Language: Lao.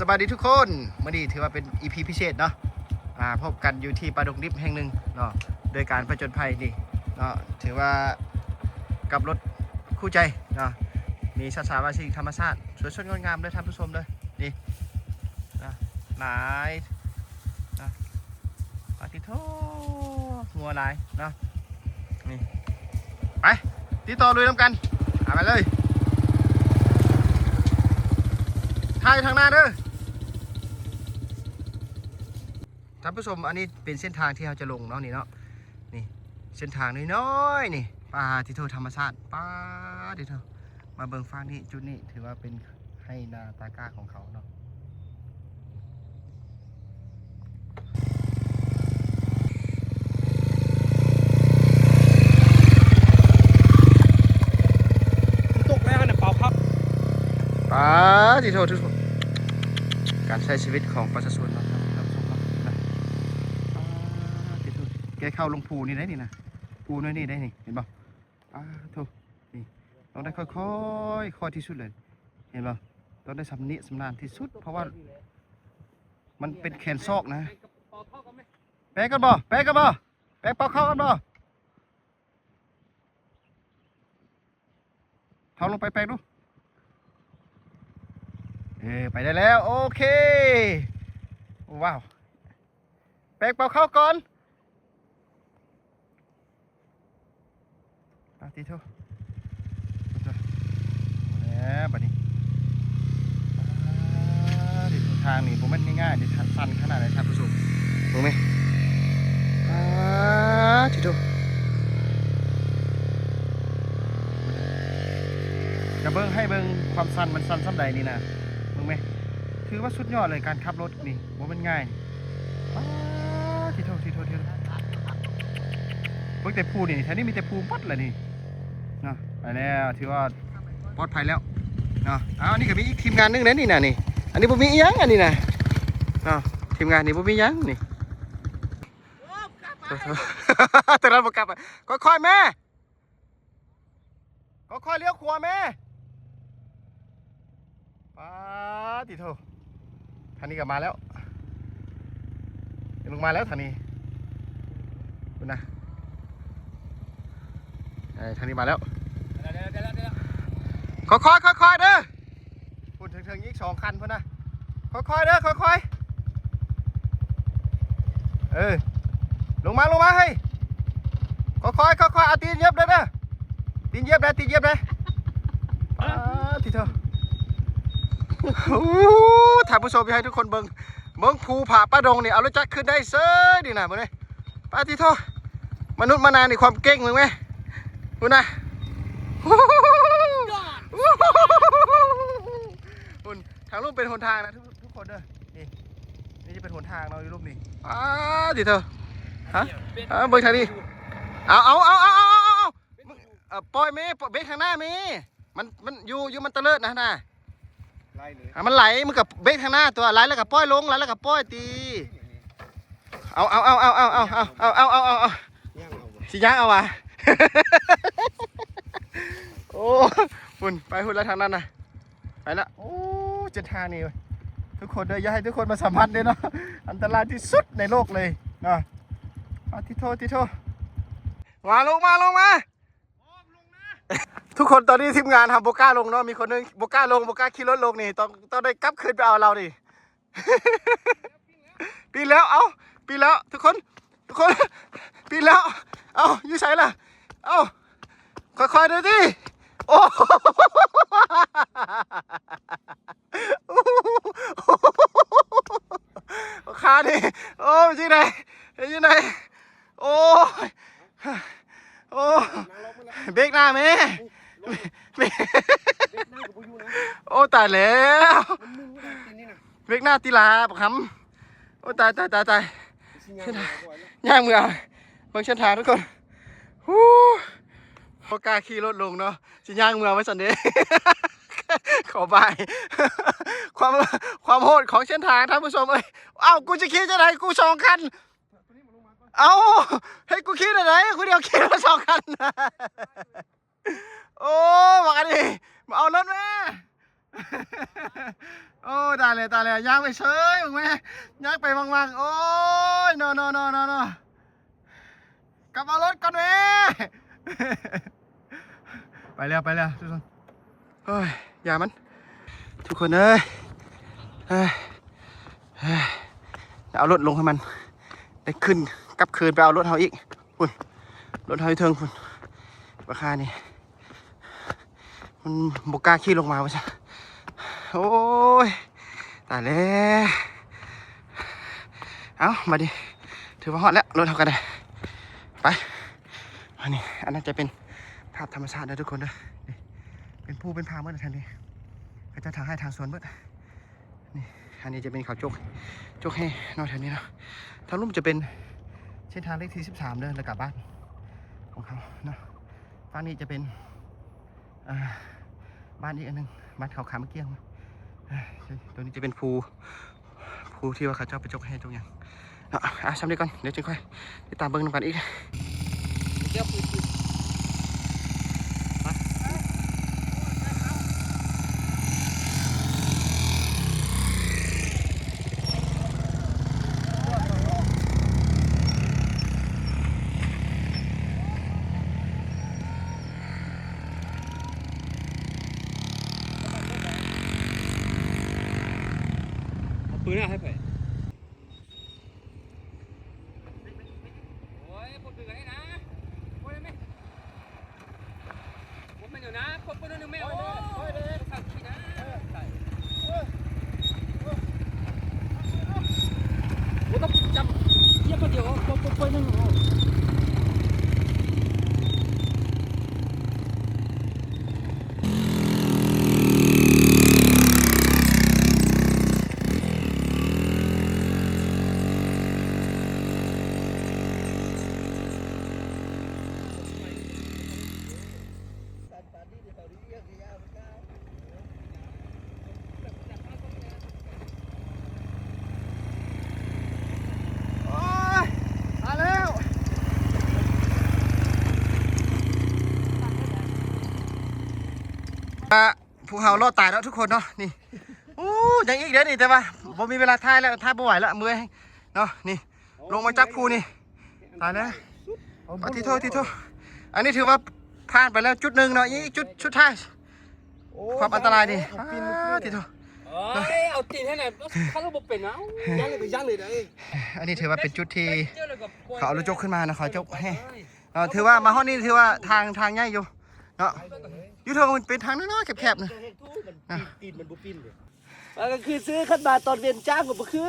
ສະບາຍດີທຸກຄົນ ມື້ນີ້ຖືວ່າເປັນ ອີ ພີ ພິເສດເນາະ ອ່າ ພົບກັນຢູ່ທີ່ປ່າດົງດິບແຫ່ງໜຶ່ງເນາະ ໂດຍການຜະຈົນໄພນີ້ເນາະ ຖືວ່າກັບລົດຄູ່ໃຈເນາະ ມີສັດສາວາສິ່ງທຳມະຊາດ ສວຍສົດງົດງາມເດີທ່ານຜູ້ຊົມເດີ ນີ້ນະ ຫຼາຍນະ ປາຕິໂທ ງົວຫຼາຍເນາະ ນີ້ ໄປ ຕິດຕໍ່ລຸຍນຳກັນ ເອົາໄປເລີຍ ຖ່າຍທາງໜ້າເດີ ທ່ານຜູ້ຊົມ ອັນນີ້ເປັນເສັ້ນທາງທີ່ເຮົາຈະລົງເນາະ ນີ້ເນາະ ນີ້ ເສັ້ນທາງນ້ອຍໆ ນີ້ ປາຕິໂທ ທຳມະຊາດ ປາຕິໂທ ມາເບິ່ງຝັ່ງນີ້ ຈຸດນີ້ຖືວ່າເປັນໄຮ່ນາຕາກ້າຂອງເຂົາເນາະ ຕົກແລ້ວນະ ເປົ່າຄັບ ປາຕິໂທ ການໃຊ້ຊີວິດຂອງປະຊາຊົນເນາະ ທ່ານຜູ້ຊົມເນາະ ປາຕິໂທ ແກ່ເຂົ້າລົງພູນີ້ໄດ໋ນີ້ນະ ພູນ້ອຍນີ້ໄດ໋ນີ້ ເຫັນບໍ່? ປາໂທ້ ນີ້ ຕ້ອງໄດ້ຄ່ອຍໆ ຄ່ອຍທີ່ສຸດເລີຍ ເຫັນບໍ່? ຕ້ອງໄດ້ຊຳນິຊຳນານທີ່ສຸດ ເພາະວ່າມັນເປັນແຂນຊອກນະ ແປກກັນບໍ່? ແປກກັນບໍ່? ແປກເປົ່າເຂົ້າກັນບໍ່? ເທົາລົງໄປແປກດູ ເອີ ໄປໄດ້ແລ້ວ ໂອເຄ ວ້າວ ແປກເປົ່າເຂົ້າກ່ອນ ປາຕິໂທ ແລ້ວບັດນີ້ ປາຕິໂທ ທາງນີ້ບໍ່ແມ່ນງ່າຍໆເດ້ ຊັນຂະໜາດໃດທ່ານຜູ້ຊົມ ເບິ່ງແມ ປາຕິໂທ ຈະເບິ່ງ ໃຫ້ເບິ່ງຄວາມຊັນ ມັນຊັນສ່ຳໃດນີ້ນະ ເບິ່ງແມ ຖືວ່າສຸດຍອດເລີຍ ການຂັບລົດນີ້ ບໍ່ແມ່ນງ່າຍ ປາຕິໂທ ຕິໂທ ຕິໂທ ເບິ່ງແຕ່ພູນີ້ ແຖວນີ້ມີແຕ່ພູໝົດລະນີ້ເນາະ ໄປແລ້ວ ຖືວ່າປອດໄພແລ້ວເນາະ ເອົາ ອັນນີ້ກໍມີອີກທີມງານໜຶ່ງເດ້ນີ້ນະນີ້ ອັນນີ້ບໍ່ມີອີ່ຫຍັງ ອັນນີ້ນະເນາະ ທີມງານນີ້ບໍ່ມີຫຍັງນີ້ ໂທ ໂທ ໂທ ແຕ່ລະບໍ່ກັບ ຄ່ອຍໆແມ່ ຄ່ອຍໆລ້ຽວຂວາແມ່ ປາຕິໂທ ທາງນີ້ກໍມາແລ້ວ ລົງມາແລ້ວທາງນີ້ ພຸ້ນນະ ເອີ ທາງນີ້ມາແລ້ວ ຄ່ອຍໆ ຄ່ອຍໆເດີ ພຸ້ນເຖິງໆອີກສອງຄັນພຸ້ນນະ ຄ່ອຍໆເດີ ຄ່ອຍໆ ເອີ ລົງມາ ລົງມາເຮີ້ຍ ຄ່ອຍໆ ຄ່ອຍໆ ເອົາຕີນຢຽບເດີ ຕີນຢຽບໄດ້ ຕີນຢຽບໄດ້ ປາຕິໂທ ໂອ້ ທ່ານຜູ້ຊົມ ຢາກໃຫ້ທຸກຄົນເບິ່ງ ເບິ່ງພູຜາປ່າດົງນີ້ ເອົາລົດຈັກຂຶ້ນໄດ້ເສີຍນີ້ນະ ເບິ່ງເດ້ ປາຕິໂທ ມະນຸດມະນານີ້ ຄວາມເກັ່ງເບິ່ງແມ ພຸ້ນນະ ພຸ້ນ ທາງລຸ່ມເປັນຫົນທາງນະ ທຸກຄົນເດີ ນີ້ ນີ້ຈະເປັນຫົນທາງເນາະ ຢູ່ລຸ່ມນີ້ ປາຕິໂທ ຮະ ເບິ່ງທາງນີ້ ເອົາ ເອົາ ເອົາ ເອົາ ເອົາ ເອົາ ເອົາ ເອີ ປ່ອຍແມ່ ເບຣກທາງໜ້າແມ່ ມັນ ມັນຢູ່ ຢູ່ ມັນຕະເລີດນະ ນະ ໄລ່ເລີຍ ໃຫ້ມັນໄຫຼ ມຶງກໍເບຣກທາງໜ້າຕົວະ ໄຫຼແລ້ວກໍປ່ອຍລົງ ໄຫຼແລ້ວກໍປ່ອຍຕິ ເອົາ ເອົາ ເອົາ ເອົາ ຊິຍ່າງເອົາຫວາ ໂອ້ ພຸ້ນ ໄປພຸ້ນລະທາງນັ້ນນະ ໄປລະ ໂອ້ ເສັ້ນທາງນີ້ ທຸກຄົນເດີ ຢາກໃຫ້ທຸກຄົນມາສຳຜັດເດ້ເນາະ ອັນຕະລາຍທີ່ສຸດໃນໂລກເລີຍເນາະ ປາຕິໂທ ຕິໂທ ມາ ລົງມາ ລົງມາ ທຸກຄົນ ຕອນນີ້ທີມງານເຮົາບໍ່ກ້າລົງເນາະ ມີຄົນໜຶ່ງບໍ່ກ້າລົງ ບໍ່ກ້າຂີ່ລົດລົງນີ້ ຕ້ອງ ຕ້ອງໄດ້ກັບຄືນໄປເອົາລາວນີ້ ປີນແລ້ວ ເອົ້າ ປີນແລ້ວ ທຸກຄົນ ທຸກຄົນ ປີນແລ້ວ ເອົ້າ ຢູ່ໃສລະ ເອົ້າ ຄ່ອຍໆເດີຕິ ໂອ້ ຂານີ້ ໂອ້ ເປັນຈັ່ງໃດ ເປັນຈັ່ງໃດ ໂອ້ຍ ໂອ້ ເບຣກໜ້າແມ່ ເບຣກ ໂອ້ ຕາຍແລ້ວ ເບຣກໜ້າຕິລາ ບັກຫຳ ໂອ້ ຕາຍ ຕາຍ ຕາຍ ຕາຍ ຍ່າງເມືອ ເບິ່ງເສັ້ນທາງທຸກຄົນ ຮູ້ ບໍ່ກ້າຂີ່ລົດລົງເນາະ ຊິຍ່າງເມືອໄວ້ຊັ້ນເດ້ ຂໍບາຍ ຄວາມ ຄວາມໂຫດຂອງເສັ້ນທາງ ທ່ານຜູ້ຊົມເອີຍ ເອົ້າ ກູຊິຂີ່ຈັ່ງໃດ ກູສອງຄັນ ເອົ້າ ໃຫ້ກູຂີ່ແນວໃດ ກູດຽວຂີ່ລົດສອງຄັນ ໂອ້ ບັກອັນນີ້ ມາເອົາລົດແມ່ ໂອ້ ຕາຍແລ້ວ ຕາຍແລ້ວ ຍ່າງໄປເຊີຍ ເບິ່ງແມ່ ຍ່າງໄປວັງໆ ໂອ້ຍ ນອ ນອ ນອ ນອ ນອ ກັບເອົາລົດກ່ອນແມ່ ໄປແລ້ວ ໄປແລ້ວ ທຸກຄົນ ໂອ້ຍ ຢ່າມັນ ທຸກຄົນເອີຍ ເອີຍ ເອີຍ ເອົາລົດລົງໃຫ້ມັນ ໄດ້ຂຶ້ນ ກັບຄືນໄປເອົາລົດເຮົາອີກ ພຸ້ນ ລົດເຮົາຢູ່ເທິງພຸ້ນ ບັກຫ່ານີ້ ມັນບໍ່ກ້າຂີ່ລົງມາວ່າຊັ້ນ ໂອ້ຍ ຕາຍແລ້ວ ເອົ້າ ບາດນີ້ ຖືວ່າຮອດແລ້ວ ລົດເຮົາກໍໄດ້ ໄປ ອັນນີ້ ອັນນັ້ນຈະເປັນພາບທຳມະຊາດເດີທຸກຄົນເດີ ນີ້ ເປັນພູເປັນຜາໝົດແຖວນີ້ ເຂົາເຈົ້າຖາງໄຮ່ຖາງສວນເບິດ ນີ້ ອັນນີ້ຈະເປັນເຂົາຈົກ ຈົກແຮ່ເນາະ ແຖວນີ້ເນາະ ທາງລຸ່ມຈະເປັນເສັ້ນທາງເລກທີສິບສາມເດີ ແລ້ວກະບ້ານຂອງເຂົາເນາະ ຝັ່ງນີ້ຈະເປັນ ອ່າ ບ້ານອີກອັນໜຶ່ງ ບ້ານເຂົາຂາມະກຽງ ຕົວນີ້ຈະເປັນພູ ພູທີ່ວ່າເຂົາເຈົ້າໄປຈົກແຮ່ຈົກຫຍັງ ເນາະ ອ່າ ສ່ຳນີ້ກ່ອນ ດຽວຈຶ່ງຄ່ອຍຕິດຕາມເບິ່ງນຳກັນອີກ ເອົາປືນໃຫ້ໃຜ? ໂອ້ຍ ປົດມືກັນໄດ້ນະ ໂອ້ຍ ແມ່ ປົດມືຢູ່ນະ ປົດມືໜຶ່ງແມ່ ໂອ້ຍ ໂອ້ຍ ເຂົາຂີ່ນະ ເອີ ເອີ ໂອ້ຍ ຕ້ອງຈັບ ຢຽບບາດດຽວ ປົດ ປົດ ປົດໜຶ່ງ ໂອ້ ໂອ້ຍ ຕາຍແລ້ວ ອ່າ ພວກເຮົາລອດຕາຍແລ້ວທຸກຄົນເນາະ ນີ້ ໂອ້ ຍັງອີກເດ້ນີ້ ແຕ່ວ່າບໍ່ມີເວລາຖ່າຍແລ້ວ ຖ່າຍບໍ່ໄຫວແລ້ວ ເມື່ອຍເນາະ ນີ້ ລົງມາຈາກພູນີ້ ຕາຍແລ້ວ ປາດທິໂທ ທິໂທ ອັນນີ້ຖືວ່າຜ່ານໄປແລ້ວຈຸດໜຶ່ງເນາະ ອີກຈຸດສຸດທ້າຍ ໂອ້ ຄວາມອັນຕະລາຍນີ້ ເອົາຕີນ ປາດທິໂທ ໂອ້ຍ ເອົາຕີນໃຫ້ແນ່ ຄັນວ່າບໍ່ເປັນເອົາ ຢ້ານເລີຍກໍຢ້ານເລີຍເດ້ ອັນນີ້ຖືວ່າເປັນຈຸດທີ່ ເຂົາເອົາລົດຈົກຂຶ້ນມານະ ເຂົາຈົກແຮ່ ເອີ ຖືວ່າມາຮອດນີ້ຖືວ່າທາງ ທາງໃຫຍ່ຢູ່ເນາະ ຢູ່ເທິງມັນເປັນທາງນ້ອຍໆ ແຄບໆ ນະ ຕີນມັນບໍ່ປິ່ນເດ້ ມັນກໍຄືຊື້ຄັນມາຕອນເວັນຈ້າງກໍບໍ່ຄື